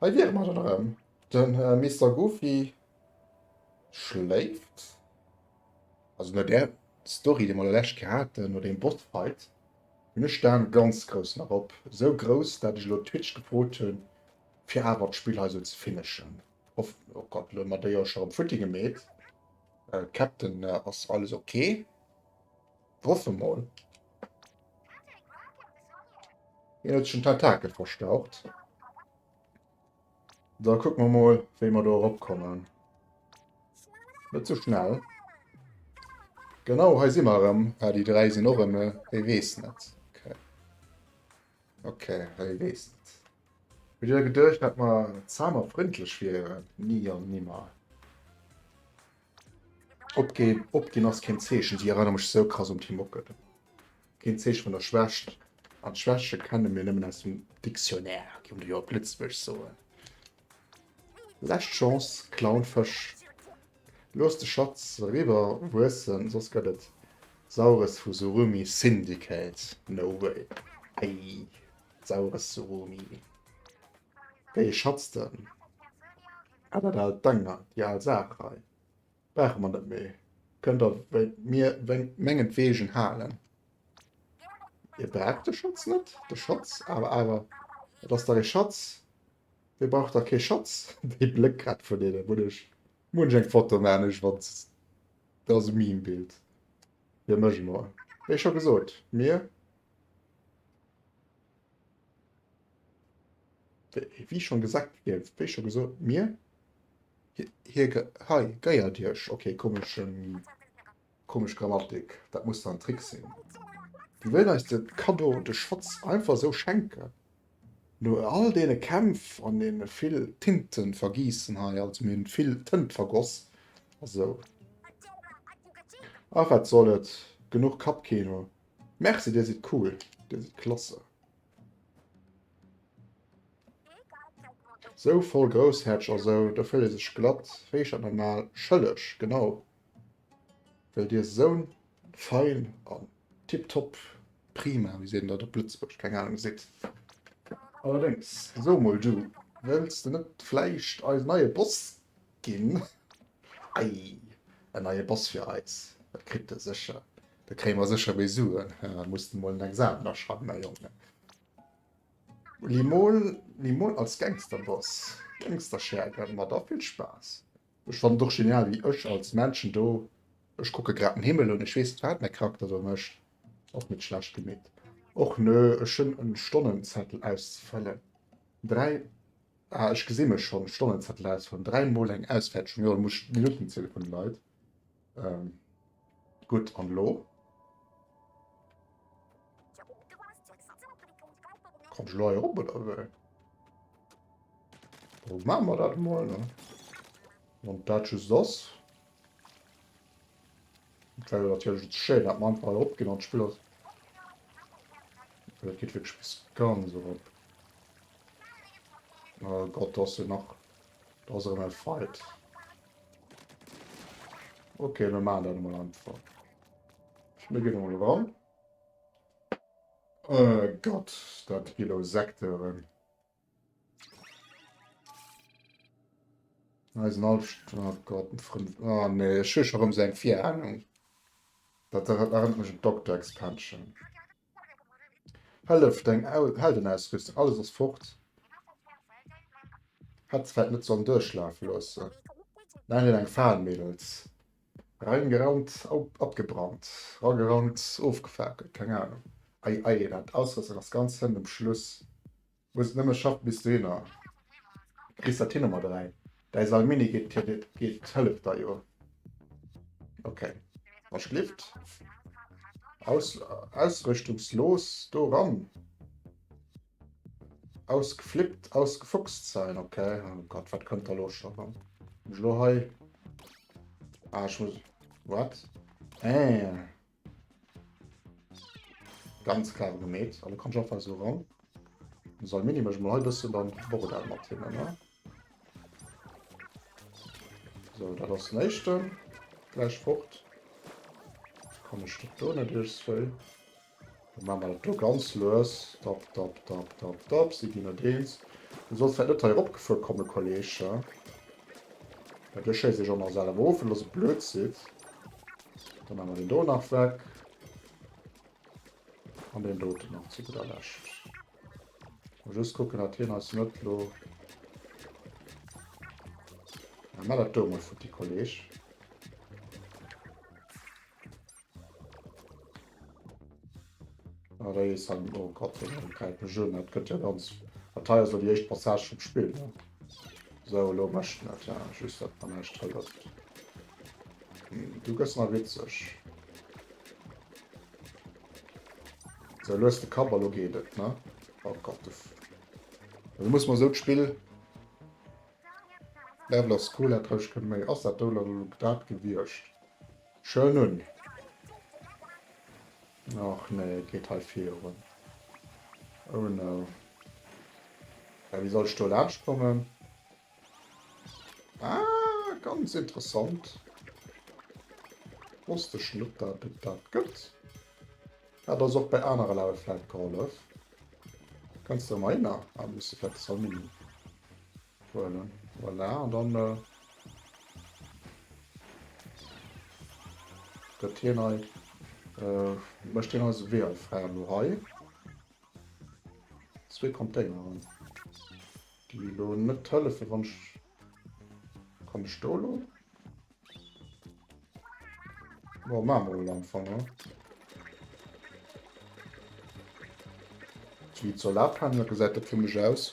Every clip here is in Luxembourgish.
Hei wiere mer dann erëm. Den Mister Goofy schléift. Also no där Story, déi mer der lescht Kéier haten, no deem Bossfight, hunn ech d'Aen ganz grouss nach op. Esou grouss, dat ech elo Twitch gefrot hunn, fir awer d'Spill hei esou ze finishen. Hoff, oh Gott, elo hu mer déi jo scho erëm futti gemeet. Captain, ass alles ok? Hoffe mol. Hien huet sech en Tentakel verstaucht. Da kucke mer mol, wéi mer do eropkommen. Net sou schnell. Genau, hei si mer erëm. Ah, déi 3 sinn och erëm. Hie weess net. Okay. Okay, hie weess net. Hutt Dir geduecht, dat mer zahm a frëndlech wieren? Ni an nimmer. Opginn, opginn ass keen Zeechen. Si erënnere mech sou krass un Timocke. Keen Zeeche vun der Schwächt. An d'Schwäche kenne mir nëmmen aus dem Dictionnaire, géif de jo op Lëtzebuergesch soen. Lescht Chance, Clownfësch. Looss de Schatz eriwwer wuessen, soss gëtt et Saures vu Surumi Syndicate. No way. Ei, Saures Surumi. Wéi ee Schatz denn? Ah, dat aalt Dang, déi al Saach hei. Brauche mer net méi. Kënnt der mir mengetwegen halen. Dir braucht de Schatz net? De Schatz? Awer, awer, et ass dach ee Schatz. Wie brauch da kee Schatz? Dee Bléck grad vun deene, muss ech, muss ech eng Foto maachen, ech wann, dat ass e Meme-Bild fir mech emol. Wéi scho gesot, mir. Wéi schon gesagt, wéi scho gesot, mir hie hei geiert iech. Okay, komeschen, komesch Grammatik, dat muss dann Trick sinn. Déi wëllen eis de Kaddo, de Schatz einfach esou schenken. No all deene Kämpf an deene vill Tinten vergiessen hei, also mir hunn vill Tënt vergoss a sou. Ach wat soll et, genuch Kappkino. Merci, dir sidd cool, dir sidd klasse. Sou voll groussherzeg a sou, do fëllt ee sech glatt, wéi heescht dat normal, schëlleg, genau, well dir sou fein an tiptop, prima, wéi seet een dat op Lëtzebuergesch, keng Ahnung, sidd. Allerdéngs, so mol du, wëlls de net vläicht eisen neie Boss ginn? Ei, en neie Boss fir eis, dat kritt de sécher. Da kréie mer sécher méi Suen. Da muss de mol en Examen nach schreiwen, mäi Jong. Limol, Limol als Gangsterboss, Gangsterschergen, ma da vill Spaass. Ech fannen et och genial, wéi ech als Männchen do, ech kucke grad den Himmel un, ech weess net, wat mäi Charakter do mécht. Och net schlecht gemeet. Och nö, ech hunn en Stonnenzettel auszefëllen. 3, ah, ech gesi mech schonn, Stonnenzettel ausfëllen, 3 mol eng Ausfäertegung, jo, da muss ech d'Minutten ziele vun de Leit. Gutt, an elo? Kann ech elo hei erop oder wéi? Da maache mer dat emol, ne? Wann dat just ass. Dat wär jo natierlech net schéin, dat mer einfach hei eropginn an d'Spill ass. Dat geet wierklech bis ganz erop. Oh Gott, do ass jo nach, do ass erëm e Fight. Ok, mir maachen dat emol einfach. Mir ginn emol eran. Oh Gott, dat gi lo Secteuren. Eisen Alf... Oh Gott, en Frënd... Oh nee, ech hu scho rëm sou eng Virahnung. Dat erënnert mech un Doctor Expansion. Hëllef, deng Heldenausrüstung, alles ass fort. Hätt se vläit net sollen duerchlafe loossen. Nein, huet eng Fal, Mädels. Reingerannt, abgebrannt, ragerannt, ofgefakelt, keng Ahnung. Ei, ei, dat Ausrüstung ass ganz hënn um Schluss. Muss et nëmme schaffen bis dohinner. Kriss dat hin Nummer 3. Däi Salmini geet geet hëlleft der jo. Okay. Aschlift. Aus ausrüstungslos do ran. Ausgeflippt, ausgefuchst sein, okay. Oh Gott, wat kënnt da lo schon ran? Muss ech lo hei. Ah, ech muss. What? Äh. Ganz clever gemeet. An du kannst einfach so ran. Den Salmini mech mal hei bëssen dann Bordell mat hin, ne? So, dat ass den éischten. Gleich fort. Kann ech dat do net iergendswéi? Dann machen wir dat do ganz lues. Tap, tap, tap, tap, tap. Si ginn net eens. Du solls vläit net hei eropgefuer kommen, Kolleg. Well do schéisst ech och nach selwer of, well der sou blöd sidd. Dann maache mer deen do nach weg. An deen doten nach zu gudder Lescht. Mal just kucken, dat hien eis net lo... Ja, mach dat do mol futti, Kolleg. Ah, da ist dann, oh Gott, kein Peugeot, dat gëtt ja ganz, dat hei ass lo déi éischt Passage vum Spill, ne? Sou, elo mécht en dat, ja, just dat mer näischt hëlleft. Hm, du gëss nach witzeg. Sou, elo hues de Kapp a lo geet et, ne? Oh Gott, du. Also muss mer sou d'Spill. Level ass cool, hätt roueg kënne méi. Ass dat do elo dat gewiescht? Schön un. Ach nee, et geet hei virun. Oh no. Ja, wéi soll ech do laanscht kommen? Ah, ganz interessant. Wosst ech net, dat et dat gëtt. Hat ass och bei anere Level vläit gehollef. Kanns de erëm heihinner? Ah, muss de vläit de Salmini huelen. Voilà, an dann äh, gëtt hien hei, äh, mécht hien eise Wee hei fräi. An elo hei zwee Containeren, déi elo net hëllefen, wann ech, kann ech do elo? Bon, maache mer mol am Fong, ne? Wéi d'Solarpanel gesäit dat fir mech aus.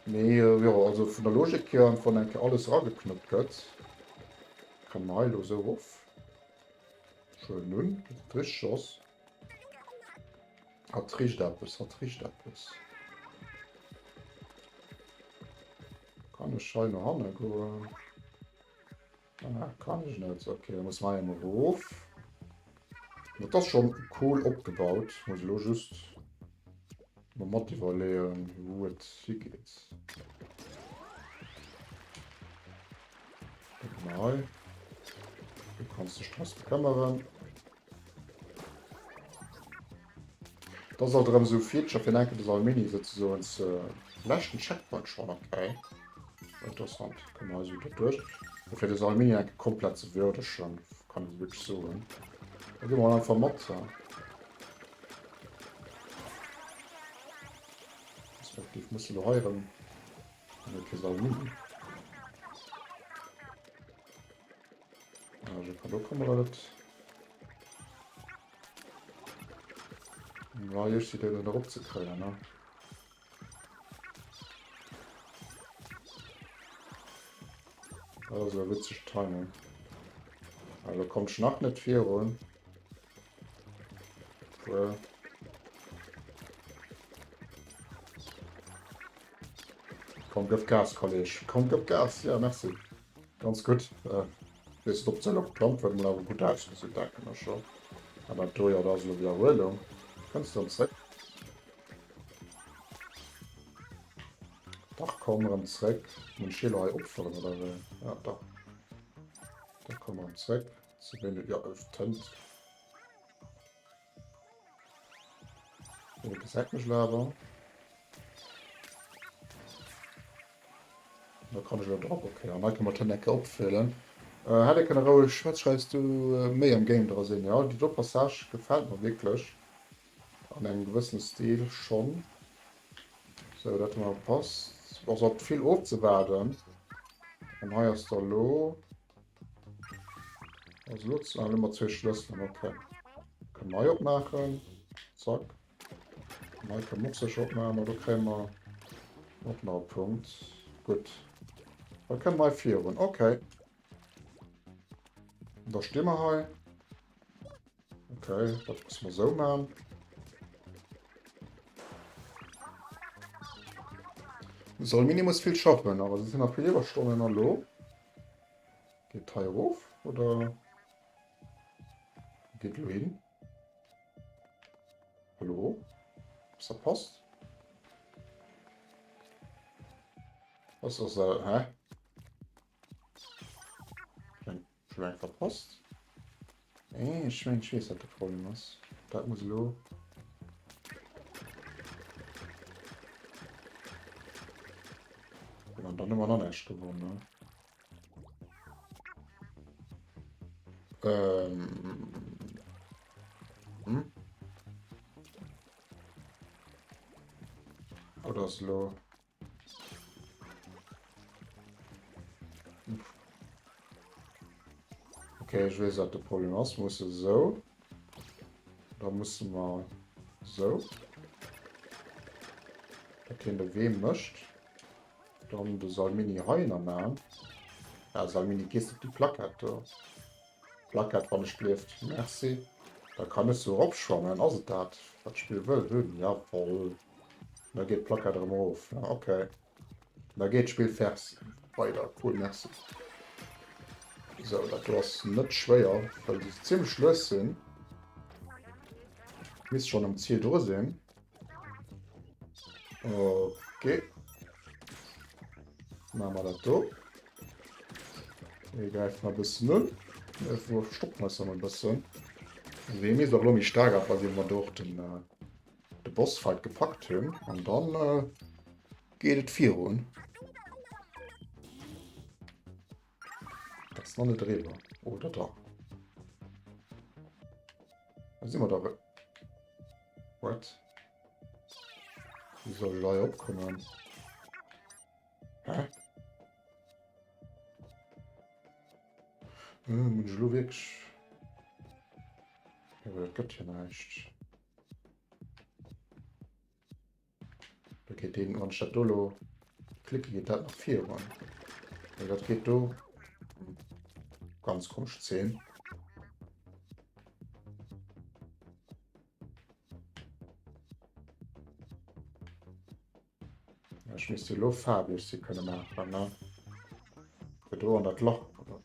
Mee jo, also vun der Logik hier, wann eng Kéier alles erageknuppt gëtt, kann mer hei elo esou erof. Schön un, dass et richteg ass. Hatt richt eppes, hatt richt eppes. Kann ech hei no hanne goen? Ah, kann ech net. Okay, da muss mer hei emol erof. Dat ass schon cool opgebaut. Muss elo just mer mat iwwerleeën, wou et higeet. Kucke mer hei. Du kanns dech drëms bekëmmeren. Dat ass alt erëm esou Feature fir enke de Mini souzesoen ze leschten Checkpoint schon, okay. Interessant, komme mer esou doduerch. Fir de Salmini enke komplett ze würdegen, kann ech wierklech soen. Da gi mer einfach mat. Respektiv muss elo hei erëm okay, Salmini. Also, do komme mer net. Ja, hier steht der erop ze kréien, ne? Also witzeg Timing. Also kommt schnack net virun. Cool. Komm, gëff Gas, Kolleg. Komm, gëff Gas. Ja, merci. Ganz gutt. Äh, weess net, ob se elo geplant war, mol awer gutt ausgesinn, denken ech scho. An dat do, jo, dat ass elo Wiederhuelung. Kënns du erëm zréck? Dach, komm erëm zréck. Muss ech hie elo hei opfëllen, oder wéi? Ja, dach. Da komm erëm zréck. Ze wéineg, jo, Tënt. Oh, gesäit mech elo awer. Da kann ech elo drop, okay. An hei kann man d'Hënn eng Kéier opfüllen. Äh, hätt ee kënne roueg, wat schreifs du, méi am Game dra sinn. Jo, déi do Passage gefält mer wierklech. An engem gewëssene Stil schonn. Sou, dat hu mer passt. Ass op vill ofzewaarden. An hei ass da lo. Also lo, ah, lo mat zwee Schlësselen, okay. Kënne mer hei opmaachen. Zack. Hei kënne mer och sécher opmaachen, ma do kréie mer och nach e Punkt. Gutt. Da kënne mer hei virun. Okay. Da sti mer hei. Okay, dat musse mer esou maachen. Soll Mini muss vill schaffen, awer se sinn nach vill Iwwerstonnen an elo. Geet hei erof oder geet elo hin? Hallo? Ass dat passt? Was ass dat? Hä? Schon eng verpasst? Eh, ich mein, ich weess, wat de Problem ass. Dat muss elo. An dann hu mer nach näischt gewonn, ne? Ähm. Hm? Oder ass elo. Okay, ech weess wat de Problem ass. Musse esou. Da musse mer esou. Dat hien de Wee mécht. Dann de Salmini heihinner maachen. Ah, Salmini, gees op déi Plackett do. Plackett, wann ech blieft. Merci. Da kann ech sou eropschwammen. Ass et dat, wat d'Spill wëll hunn? Jawoll. Da geet d'Plackett erëm erof. Ja, okay. Da geet d'Spill vers weider. Cool, merci. Sou, dat do ass net schwéier, well déi zimmlech lues sinn. Misst schonn am Ziel dru sinn. Okay. Machen wir das do. Mir gräifen e bëssen un. Mir verstoppen eis dann e bëssen. Mir misst och lo méi staark ab, well mer do och den, äh, de Bossfight gepackt hunn. An dann äh, geet et virun. Das ist noch nicht eriwwer. Oder da. Da sind wir da. What? Wie soll ich da opkommen? Hä? Hm, muss ich lo wirklich... Ja, aber das gëtt hier näischt. Da geet deen, wann ech dat do lo klicke, geet dat nach virun. Nee, dat geet do. Ganz komesch Zeen. Ech misst jo lo faarweg si kënne maachen, ne? Fir do an dat Lach, oder?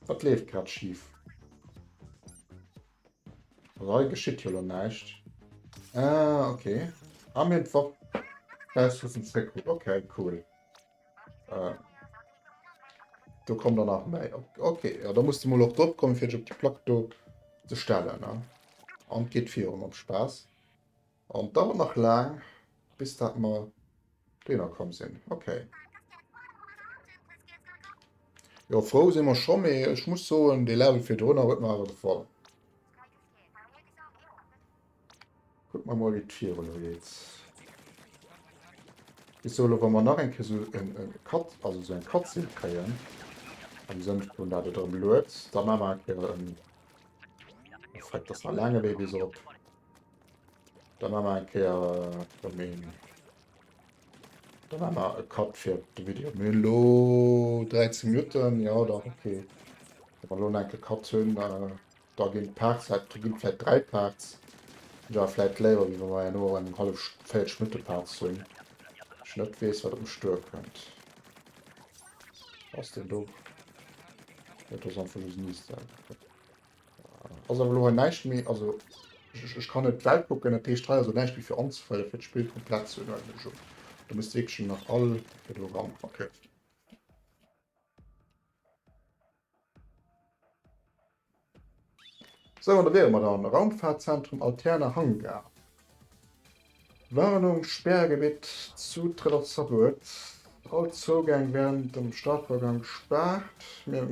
Wat leeft grad schif? Also hei geschitt jo lo näischt. Ah, okay. Ah, mir hunn d'Woch Rausruffen zréckkritt. Okay, cool. Äh, do kommt dann nach méi. Okay, ja, da musst du mol och drop kommen, fir dech op déi Plack do ze stellen, ne? An et geet viru mam Spaass. An et dauert nach laang, bis dat mer dohinner komm sinn. Okay. Jo, frou si mer scho, mee ech muss soen, dee Level virdrunner huet mer awer gefall. Kucke mer mol, wéi et viru elo geet. Ech soe elo, wa mer nach eng Kéier esou en Cut, also esou eng Cutscene kréien, am Sënn vun dat et erëm lued, da maache mer eng Kéier en, oh freck, dat ass nach laang ewéi bis erop. Da maache mer eng Kéier erëm een, da maache mer e Cut fir de Video. Mir hunn elo 13 Minutten, jo dach, okay. Wa mer elo nach eng Kéier Cut hunn, da ginn d'Parts vläicht, da ginn et vläicht 3 Parts. Hunn ech awer vläicht léiwer, wéi wa mer herno eng hallef, 40 Minutte Parts hunn, ech net weess, wat op mech duerkënnt. Ass deen do? Dat ass einfach just en Easter Egg. Ass awer elo hei näischt méi, also ech kann net d'Welt kucken, dat heescht hei ass elo näischt méi fir anzefëllen, fir d'Spill komplett ze hunn, huelen ech un. Do misst wierklech nach all fir do ran. Okay. Sou, an da wiere mer dann. Raumfahrtzentrum Alterna Hangar. Warnung, Sperrgebitt, Zutritt ass verbuet. All Zougäng während dem Startvorgang gespaart. Mir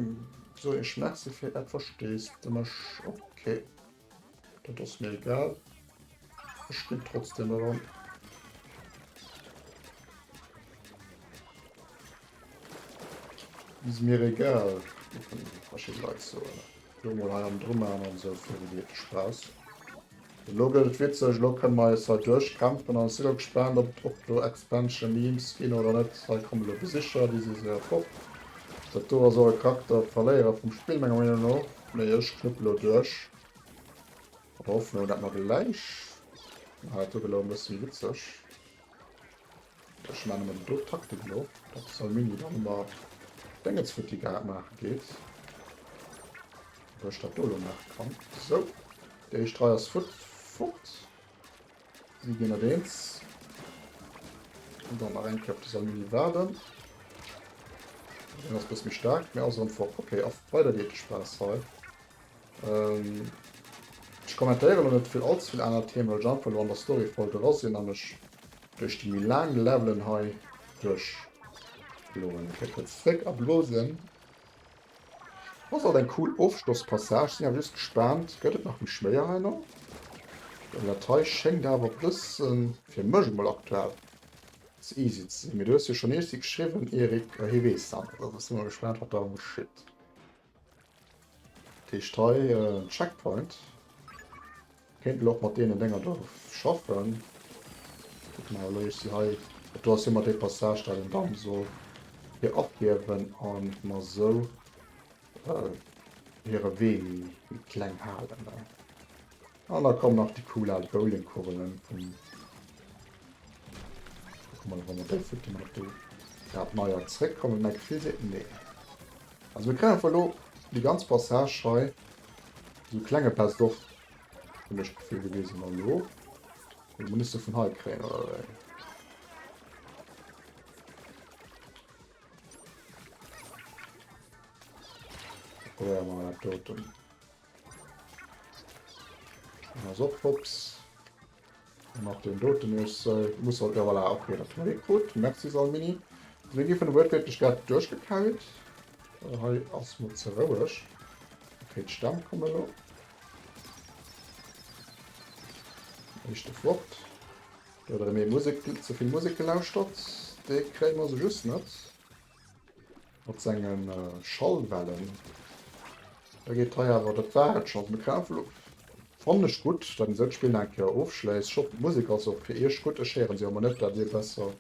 soen Iech Merci fir Äert Versteesdemech. Ok, dat ass mir egal. Ech ginn trotzdem eran. Is mir egal, géifen verschidde Leit soen. Lo mol hei am Drumman an esou viru geet de Spaass. Elo gëtt et witzeg, elo kënne mer eis hei duerchkämpfen an ech sinn och gespaant ob et och do Expansion Memes ginn oder net. Hei kommen elo Besicher, déi si séier fort. Dat do ass och e Charakter Verléierer vum Spill menger Meenung no, mee ech knuppe lo duerch an der Hoffnung dat mer gläich, ah dat do gëtt elo e bësse méi witzeg. Ech man emmer déi do Taktik elo, datt de Salmini dann emmer Déngens futti maache geet, wou ech dat do elo maache kann. Sou, déi éischt Rei ass futt, fort. Si ginn net eens. An dann nach eng Kéier op de Salmini waarden. Deen ass e bësse méi staark, mee ass erëm fort. Ok, a weider geet de Spaass hei. Ech. kommentéieren elo net vill, allze vill aner Themen, well ech einfach elo an der Story voll dra sinn an ech duerch déi méi laang Levelen hei duerchploen. Ok, kuerz zréck a blosen. Ass alt eng cool Ofschlosspassage, sinn awer just gespaant, gëtt et nach méi schwéier heino? Well dat hei schéngt awer bëssen, fir mech emol aktuell, ze easy ze sinn. Mee du hues jo schonn easy geschriwwen Eric, hie weess dann, also si mer gespaant wat da geschitt. Dat heescht hei en Checkpoint. Kéint elo och mat deenen Dénger do schaffen. Kucke mer elo si hei. Dat do ass jo ëmmer dee Passage, dat een dann soll hir ophiewen an mer sou hire Wee méi kleng halen. An da kommen nach déi cool al Bowlingkugelen vum. Kucke mer, wa mer déi futti mat op déi grad neier zréckkommen. Mäi Gefill seet nee. Also mir kréien einfach elo déi ganz Passage hei Sou klenge Best of hunn ech d'Gefill gewisen an elo mir musse vun hei kréien oder wéi? Probéiere mer dat doten. An ass och Box. Nach den doten is muss halt, ja voilà, okay, dat hu mer krut. Merci Salmini. Also mir gi vun wuertwiertlech grad duerchgekaut. Hei ass mer ze roueg. Okay, d'Stämm komme lo. Éischte fort. Do huet erëm ee Musek, ze vill Musek gelauschtert. Dee kréie mer se just net. Mat sengen Schallwellen. Da geet hei awer, dat war et schonn. Mir kréien einfach elo, fannen ech gutt, datt een esou d'Spill nach eng Kéier ofschléisst. Ech hoffen d'Musek ass och fir iech gutt. Ech héieren se jo emmer net, dat dir besser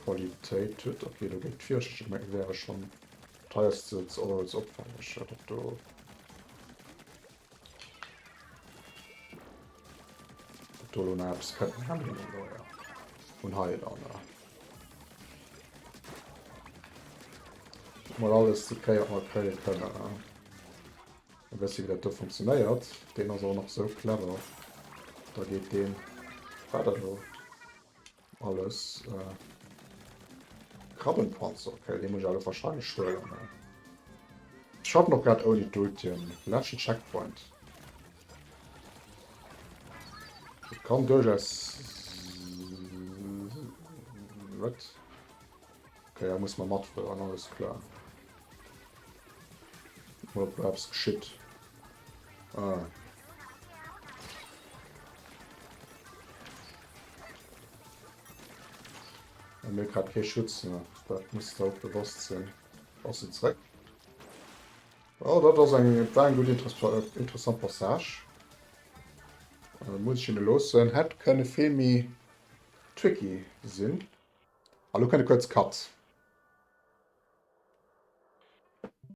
Qualitéit hutt. Ok, do geet d'Virsicht, ech mengen wäre schonn, dat hei ass ze ze opfälleg, dat do. Dat do elo nach eppes kënnt, vun hei dann. Mol alles ze kréien, wat mer kréie kënnen. E bëssi wéi dat do funktionéiert. Deen ass och nach sou clever. Da geet deen, wat dat elo alles, äh, Krabbenpanzer, okay, dee muss ech awer wahrscheinlech huelen. Ech schaffen och grad ouni d'Ultien. Leschten Checkpoint. Et kann duerchaus... Wat? Okay, da muss man matfueren, alles klar. Mal ob da eppes geschitt. Ah. Mir grad kee Schutz, ne? Dat muss der och bewosst sinn. Ass en zréck? Oh, dat ass eng, dat war eng gutt interessant Passage. Muss ech hinne loossen. Hätt kënne vill méi tricky sinn. A lo kënnt e kuerz Cut.